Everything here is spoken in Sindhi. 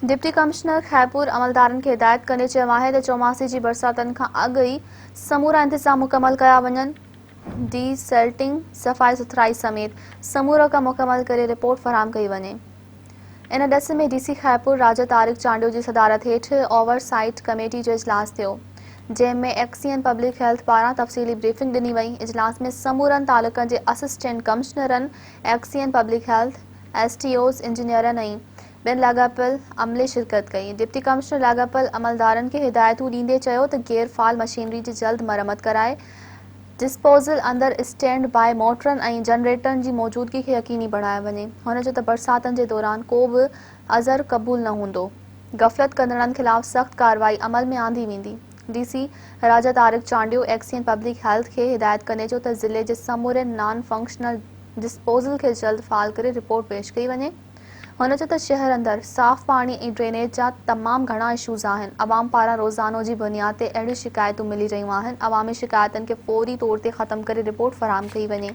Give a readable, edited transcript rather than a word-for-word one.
ڊپٽي ڪمشنر خيرپور عملدارن کي هدايت ڪندي چيو آهي ته چوماسي جي برساتن کان اڳ ئي سمورا انتظام مڪمل ڪيا وڃن، ڊي سلٽنگ، صفائي سٿرائي سميت سمورو ڪم مڪمل ڪري رپورٽ فراهم ڪئي وڃي. ان ڏس ۾ ڊي سي خيرپور راجا طارق چانڊيو جي صدارت هيٺ اوور سائيٽ ڪميٽي جو اجلاس ٿيو، جنهن ۾ ايڪسين پبلڪ هيلٿ پاران تفصيلي بريفنگ ڏني وئي. اجلاس ۾ سمورن تعلقن جي اسسٽنٽ ڪمشنرن، XEN public health, S T Os, انجنيئرن ۽ ٻين لاڳاپيل عملي شرڪت ڪئي. ڊپٽي ڪمشنر لاڳاپيل عملدارن کي هدايتون ڏيندي چيو ته غير فعال مشينري جي جلد مرمت ڪرائي ڊسپوزل اندر اسٽينڊ باء موٽرن ۽ جنريٽرن جي موجودگي کي يقيني بڻايو وڃي. هن چيو ته برساتن جي دوران ڪو به عذر قبول نه هوندو. غفلت ڪندڙن خلاف سخت ڪارروائي عمل ۾ آندي ويندي. D C Raja Tariq Chandio XEN public health کي هدايت ڪندي چيو ته ضلعي جي سمورين نان فنڪشنل ڊسپوزل کي جلد فعال ڪري رپورٽ پيش ڪئي وڃي. هن چيو ته شهر اندر صاف پاڻي ۽ ڊرينيج جا تمام گهڻا اشوز آهن، عوام پاران روزانو جي بنياد تي اهڙيون شڪايتون ملي رهيون آهن، عوامي شڪايتن کي فوري طور تي ختم ڪري رپورٽ فراهم ڪئي وڃي.